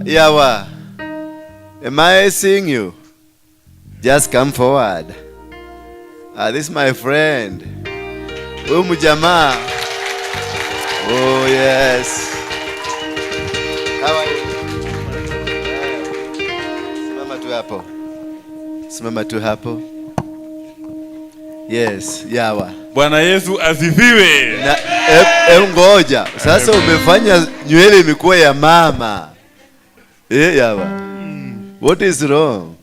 Yawa, am I seeing you? Just come forward. This is my friend. Huyu mjamaa. Oh yes. How are you? Simama tu hapo. Simama tu hapo. Yes, Yawa. Bwana Yesu asifiwe. Na ngoja. Sasa umefanya nywele imekuwa ya mama. Yawa. What is wrong?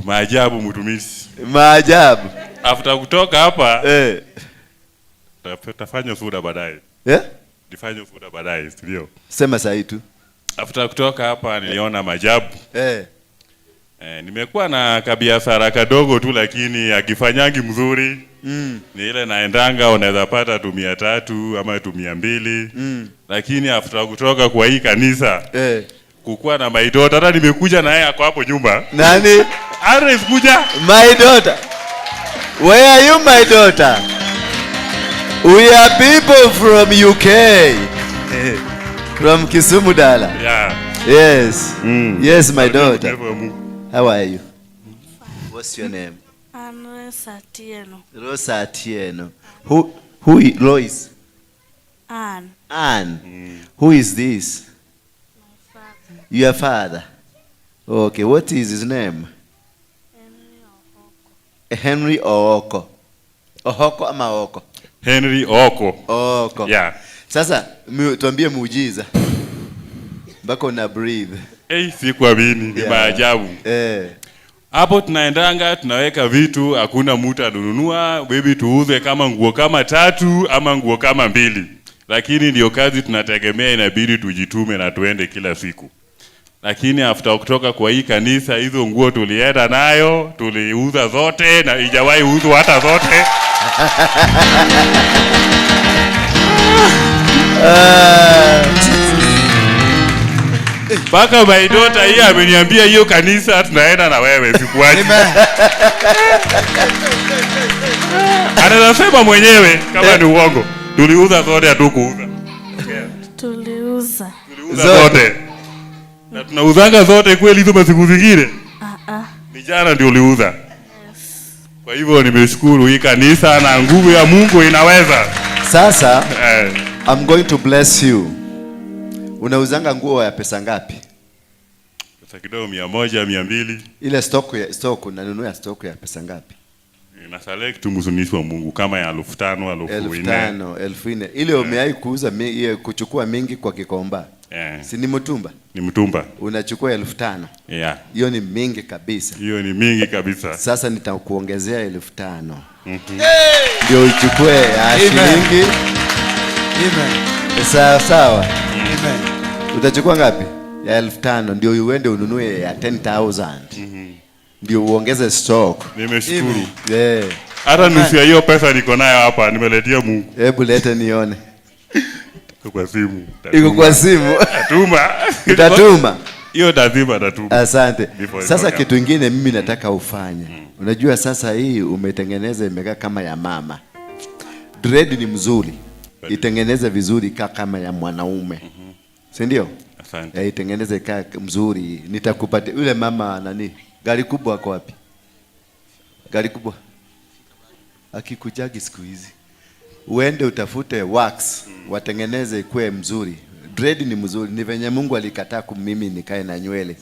Maajabu mtumishi. Maajabu. After kutoka hapa tafanya sura baadaye. Nifanye sura baadaye, ndio. Sema sahi tu. After kutoka hapa niliona maajabu. Nimekuwa na kabiashara kadogo tu lakini akifanyangi mzuri. Ni ile naendanga unaweza pata tu 300 ama tu 200. Lakini after kutoka kwa hii kanisa kukuwa na my daughter, hata nimekuja na yeye ako hapo nyumba. Nani? Ares kuja. My daughter. Where are you, my daughter? We are people from UK. From Kisumu Dala. Yeah. Yes. Yes, my daughter. How are you? What's your name? I'm Rosa Atieno. Rosa Atieno. Who is Lois? Ann. Ann. Who is this? My father. Your father. Okay, what is his name? Henry Ooko. Henry Ooko. Ooko ama Ooko? Henry Ooko. Ooko. Yeah. Sasa tuambie muujiza. Mpaka una breathe. Hey, sikuamini, ni maajabu. Hapo tunaendanga tunaweka vitu, hakuna mtu anununua, maybe tuuze kama nguo kama 3 ama nguo kama 2. Lakini ndio kazi tunategemea, inabidi tujitume na tuende kila siku. Lakini after kutoka kwa hii kanisa, hizo nguo tulienda nayo, tuliuza zote na ijawahi uzwa hata zote. Baka my daughter hii ameniambia hiyo kanisa tunaenda na wewe sikuachi. Anasema mwenyewe kama ni uongo. Tuliuza zote, hatukuuza. Tuliuza. Tuliuza zote. Na tunauzanga zote kweli hizo masiku zingine? Ni jana ndio uliuza. Yes. Kwa hivyo nimeshukuru hii kanisa na nguvu ya Mungu inaweza. Sasa I'm going to bless you. Unauzanga nguo ya pesa ngapi? Pesa kidogo 100, 200. Ile stock unanunua stock ya pesa ngapi? Na select mtumishi wa Mungu kama ya 5,000, 4,000. 5,000, 4,000. Ile umewahi kuuza kuchukua mingi kwa Kikomba? Si ni mtumba? Ni mtumba. Unachukua 5,000. Yeah. Hiyo ni mingi kabisa. Hiyo ni mingi kabisa. Sasa nitakuongezea 5,000. Ndio uchukue ya shilingi. Amen. Sawa sawa. Amen. Utachukua ngapi? Ya 5,000 ndio uende ununue ya 10,000. Ndio uongeze stock. Nimeshukuru. Yeah. Hata nusu ya hiyo pesa niko nayo hapa nimeletea Mungu. Hebu lete nione. Iko kwa simu. Iko kwa simu. Tatuma. Utatuma. Hiyo lazima tatuma. Asante. Before Sasa itoke. kitu kingine mimi nataka ufanye. Unajua sasa hii umetengeneza imekaa kama ya mama. Dread ni mzuri. Itengeneze vizuri kama ya mwanaume. Si ndio? Asante. Itengeneze kaa mzuri. Nitakupatia yule mama nani? Gari kubwa ako wapi? Gari kubwa. Akikujagi siku hizi. Uende utafute wax, watengeneze ikue mzuri. Dread ni mzuri, ni venye Mungu alikataa mimi nikae na nywele.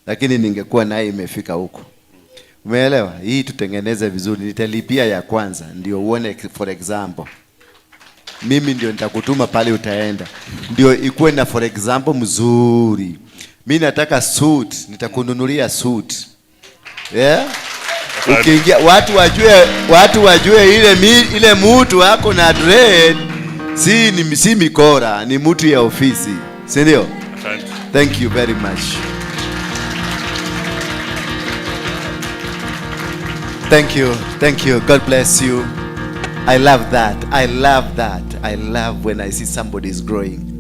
Lakini ningekuwa naye imefika huko. Umeelewa? Hii tutengeneze vizuri. Nitalipia ya kwanza ndio uone, for example. Mimi ndio nitakutuma pale utaenda. Ndio ikuwe na for example mzuri. Mimi nataka suit, nitakununulia suit. Yeah? Ukiingia watu wajue ile mtu wako na dread si mikora, ni mtu ya ofisi. Si ndio? Asante. Thank you very much. Thank you. Thank you. God bless you. I love that. I love that. I love when I see somebody is growing.